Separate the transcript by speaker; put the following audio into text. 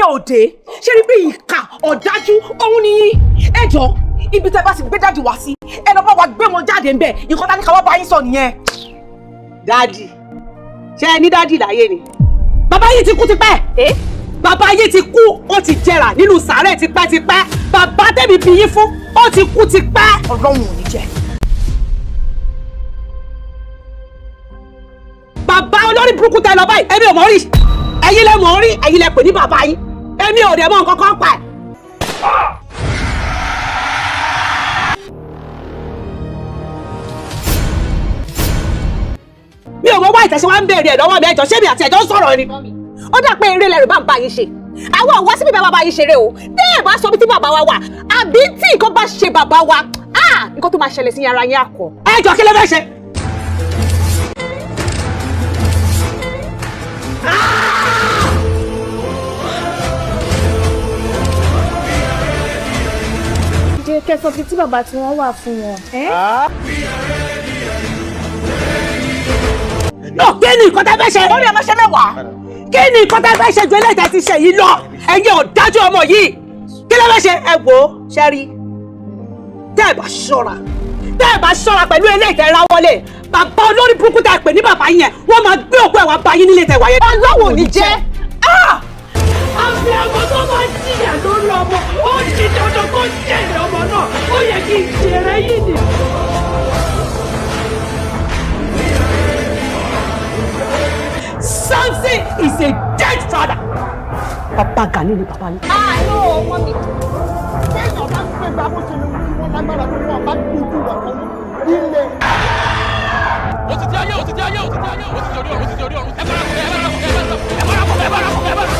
Speaker 1: Káyọ̀dé, ṣé rí pé ìkà ọ̀dájú òun ni yín? Ẹ jọ, ibi tẹ́ bá ti gbé daddy wá sí, ẹ lọ bá wa gbé wọn jáde ńbẹ̀. Nǹkan tá ní ká wá bá yín sọ nìyẹn.
Speaker 2: Daddy? Ṣé ẹ ní daddy láyé ni? Bàbá yìí ti kú tipẹ́. Bàbá yìí ti kú, ó ti jẹrà nínú sàárẹ̀ tipẹ́tipẹ́. Bàbá tẹ̀mí bí yín fún, ó ti kú tipẹ́.
Speaker 1: Ọlọ́run ò ní jẹ́.
Speaker 2: Bàbá olórí burúkú tẹ lọ báyìí, èmi ò mọ̀ rí. Ẹ̀yin lẹ mọ̀ rí, ẹ̀yin lẹ pè ní bàbá yín. Èmi ò dẹ̀ mọ̀ nǹkan kan pa ẹ̀. Mi ò mọ wá ìtẹ̀sí wa ń béèrè ẹ̀ lọ́wọ́ mi. Ẹjọ́, ṣé mi àti ẹ̀jọ́ ń sọ̀rọ̀ ni?
Speaker 1: Ó dà pé eré lẹ́rù bá ń bá yín ṣe. Àwọn ò wá síbi bá bàbá yín ṣeré o. Tẹ́ ẹ̀ bá sọ bí tí bàbá wa wà, àbí tí nǹkan bá ṣe bàbá wa, nǹkan tó máa ṣẹlẹ̀ sí ara yín àkọ́.
Speaker 2: Ẹ jọ, kí ló fẹ́ ṣe?
Speaker 3: Jẹ́ kẹsàn fi tí bàbá tí wọ́n wà fún wọn.
Speaker 2: No, kí ni nǹkan tẹ́ fẹ́ ṣe?
Speaker 1: Ó ní ẹ máa ṣe mẹ́wàá.
Speaker 2: Kí ni nǹkan tẹ́ fẹ́ ṣe ju eléyìí tẹ́ ti ṣe yìí lọ? Ẹ̀yin ọ̀dájú ọmọ yìí, kí ló fẹ́ ṣe? Ẹ wò ó, ṣẹ́rí, tẹ́ ẹ bá ṣọ́ra, tẹ́ ẹ bá ṣọ́ra pẹ̀lú eléyìí tẹ́ ra wọlé, bàbá olórí burúkú tẹ́ pè ní bàbá yẹn, wọ́n máa gbé òkú ẹ̀ wá bá yín nílé tẹ́ wà yẹn.
Speaker 1: Ọlọ́run ò ní jẹ́.
Speaker 2: Àfi ọmọ tó máa jìyà lórí ọmọ, ó di dandan kó jèrè ọmọ náà. Ó yẹ kí n jèrè yìí ni. Samson is a dead father. Bàbá Gani ni bàbá yín.
Speaker 1: Àánú ọmọ mi.
Speaker 4: Téèyàn bá gbé gbà bó ṣe lè wí wọn lágbára tó, wọn bá dojú rẹ̀ kọ ilẹ̀.
Speaker 5: Òtítí ayé, òtítí ayé, òtítí ayé, òtítí orí ọ̀run, òtítí orí ọ̀run. Ẹ bára kọ, ẹ bára kọ, ẹ bára kọ, ẹ bára kọ, ẹ bára kọ, ẹ bára kọ.